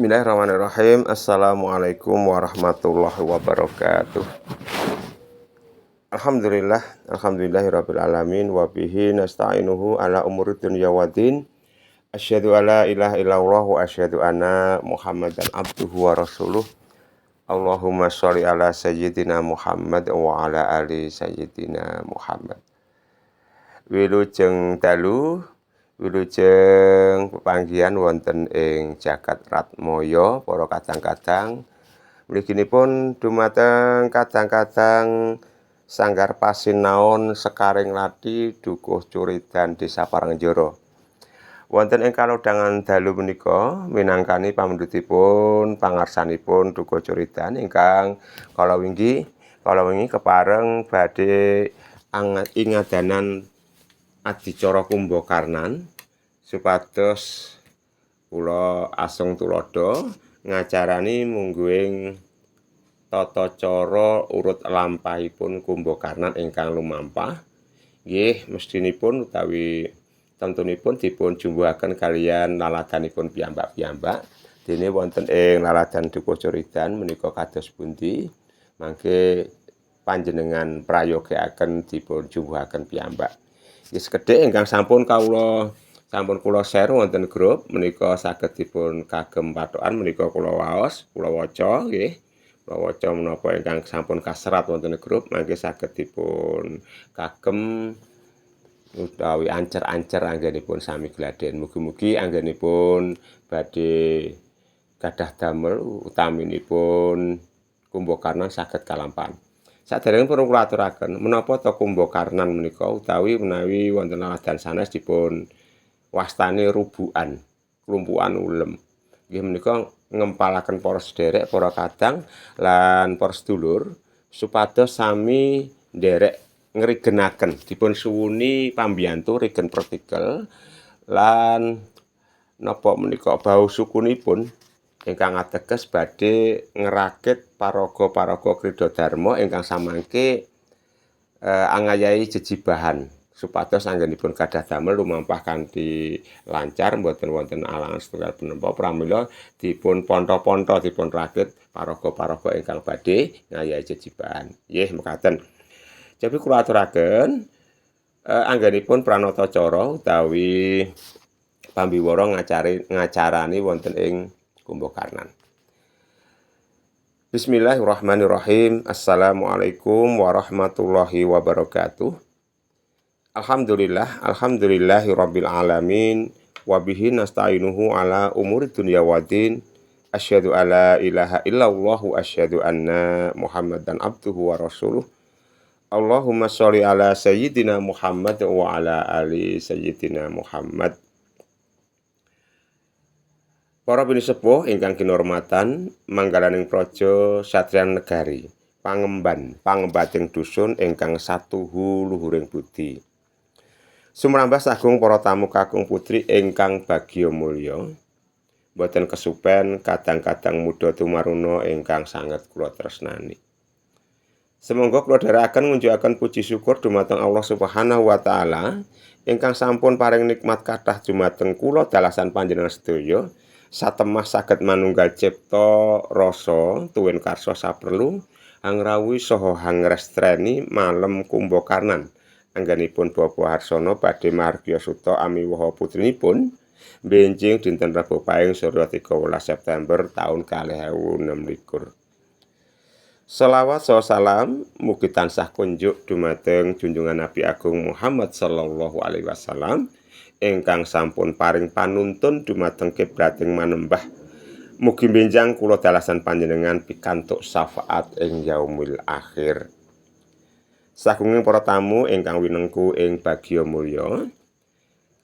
Bismillahirrahmanirrahim. Assalamualaikum warahmatullahi wabarakatuh. Alhamdulillah, alhamdulillahirabbil alamin wa bihi nasta'inuhu ala umuri dunya waddin. Asyhadu alla ilaha illallah wa asyhadu anna Muhammadan abduhu wa rasuluh. Allahumma sholli ala sayyidina Muhammad wa ala ali sayyidina Muhammad. Wilujeng dalu, wilujeng pepanggihan wonten ing jagat Ratmaya para kadang-kadang. Mliginipun dumateng kadang-kadang Sanggar Pasinaon Sekaring Lathi Dukuh Curidan Desa Parangjoro. Wonten ing kalodhangan dalu punika minangkani pamundhutipun pangarsanipun Dukuh Curidan ingkang kala wingi kepareng badhe ingadanan adicara Kumbakarnan supados kula asung tuladha ngacarani mungguing tata cara urut lampahipun Kumbakarnan ingkang lumampah. Nggih mestinipun utawi tentunipun dipun jumbuhaken kaliyan laladanipun piyambak-piyambak. Dene wonten ing laladan Dukuh Curidan menika kados pundi mangke panjenengan prayogakaken dipun jumbuhaken piyambak. Nggih sekedhik ingkang sampun kawula sampun kula share wonten grup menika saged dipun kagem pathokan menika kula waos, kula waca nggih. Kula waca menapa ingkang sampun kaserat wonten grup mangke saged dipun kagem utawi ancer-ancer anggenipun sami gladen. Mugi-mugi anggenipun badhe gadah damel utaminipun Kumbakarnan saged kalampahan. Saderenge pun kula aturaken menapa ta Kumbakarnan menika utawi menawi wonten laladan sanes dipun wastani rubukan, klumpukan ulem. Nggih menika ngempalaken para sederek, para kadang lan para sedulur supados sami nderek ngrigenaken dipun suwuni pambiyantu rigen pretikel lan napa menika bau sukunipun ingkang ateges badhe ngrakit paraga-paraga Krida Dharma ingkang samangke angayahi jejibahan supados anggenipun gadah damel lumampah kanthi lancar mboten wonten alangan setunggal punapa. Pramila dipun ponto-ponto dipun rakit paraga-paraga ingkang badhe ngayahi jejibahan. Nggih mekaten. Jadi kula aturaken anggenipun pranata cara utawi pambiwara ngacarani wonten ing Kumbakarnan. Bismillahirrahmanirrahim. Assalamualaikum warahmatullahi wabarakatuh. Alhamdulillah, alhamdulillahirabbil alamin wa bihi nasta'inuhu ala umuri dunya waddin. Asyhadu alla ilaha illallah wa asyhadu anna Muhammadan abduhu wa rasuluh. Allahumma sholli ala sayyidina Muhammad wa ala ali sayyidina Muhammad. Para pinisepuh ingkang kinurmatan, manggalaning praja satriyan negari, pangemban, pangembating dusun ingkang satuhu luhuring budi. Sumrambah sagung para tamu kakung putri ingkang bagya mulya. Boten kesupen kadang-kadang muda tumaruna ingkang sanget kula tresnani. Sumangga kula dherekaken ngunjukaken puji syukur dumateng Allah Subhanahu wa taala ingkang sampun paring nikmat kathah dumateng kula dalasan panjenengan sedaya satemah saged manunggal cipta rasa tuwin karsa saperlu hangrawuhi saha hangrestreni malem Kumbakarnan anggenipun Bapak Harsono badhe margya suta amiwaha putrinipun benjing dinten Rebo Paing Surya 13 September taun 2026. Selawat saha salam mugi tansah kunjuk dumateng junjungan Nabi Agung Muhammad sallallahu alaihi wasallam ingkang sampun paring panuntun dumateng kiblating manembah. Mugi benjang kula dalasan panjenengan pikantuk syafaat ing yaumil akhir. Sagunging para tamu ingkang winengku ing bagya mulya,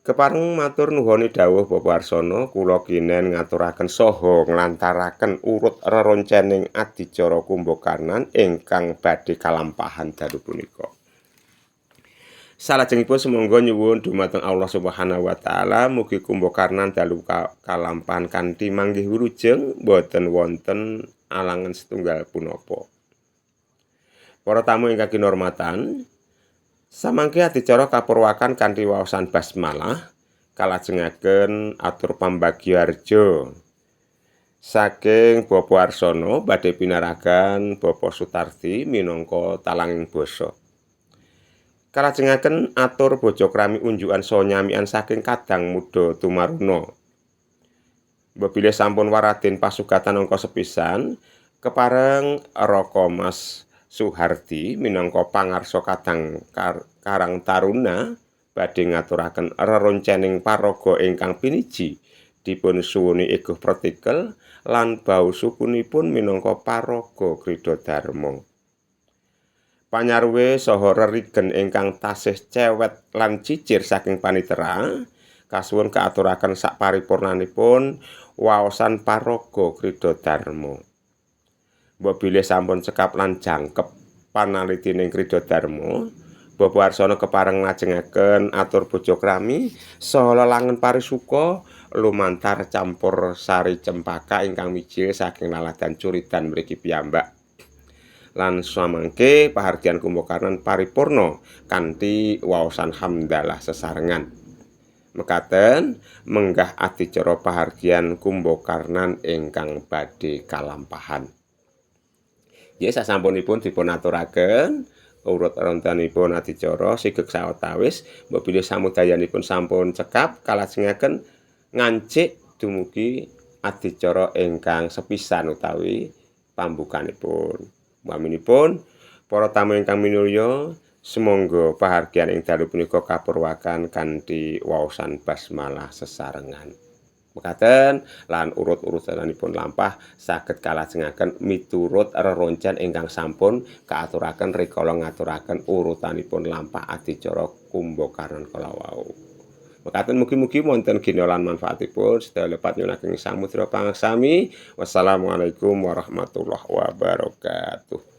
kepareng matur nuhoni dawuh Bapak Harsono, kula kinen ngaturaken saha nglantaraken urut reroncening adicara Kumbakarnan ingkang badhe kalampahan dalu punika. Salajengipun sumangga nyuwun dumateng Allah Subhanahu wa taala mugi Kumbakarnan dalu kalampahan kanthi manggih wilujeng boten wonten alangan setunggal punapa. Para tamu ingkang kinurmatan, samangke adicara kapurwakan kanthi waosan basmalah kalajengaken atur pambagyaharja. Saking Bapak Harsono badhe pinaragan Bapak Sutardi minangka talanging basa. Kalajengaken atur bojo krami unjukan saha nyamikan saking kadang muda tumaruna. Mbok bilih sampun waraden pasugatan angka sepisan, kepareng Raka Mas Suhardi minangka pangarsa kadang Karang Taruna badhe ngaturaken reroncening paraga ingkang piniji dipun suwuni Eguh Pretikel lan bau sukunipun minangka paraga Krida Dharma. Panyaruwe saha rerigen ingkang tasih cewet lan cicir saking panitera kasuwun kaaturaken saparipurnanipun waosan paraga Krida Dharma. Mbok bilih sampun cekap lan jangkep panalitining Krida Dharma, Bapak Harsono kepareng nglajengaken atur bojo krami saha lelangen parisuka lumantar campur sari cempaka ingkang mijil saking laladan curidan mriki piyambak. Lan samangke pahargyan Kumbakarnan paripurna kanthi waosan hamdalah sesarengan. Mekaten menggah adicara pahargyan Kumbakarnan ingkang badhe kalampahan. Nggih, sasampunipun dipun aturaken urut rontanipun adicara sigeg sawetawis, mbok bilih samudayanipun sampun cekap, kalajengaken ngancik dumugi adicara ingkang sepisan utawi pambukanipun. Upaminipun para tamu ingkang minulya, sumangga pahargyan ing dalu punika kapurwakan kanthi waosan basmalah sesarengan. Mekaten lan urut-urutanipun lampah saged kalajengaken miturut reroncen ingkang sampun kaaturaken rikala ngaturaken urutanipun lampah adicara Kumbakarnan kala wau. Mekaten mugi-mugi wonten gina lan manfaatipun. Sedaya lepat nyuwun ageng samudra pangaksami. Wassalamualaikum warahmatullahi wabarakatuh.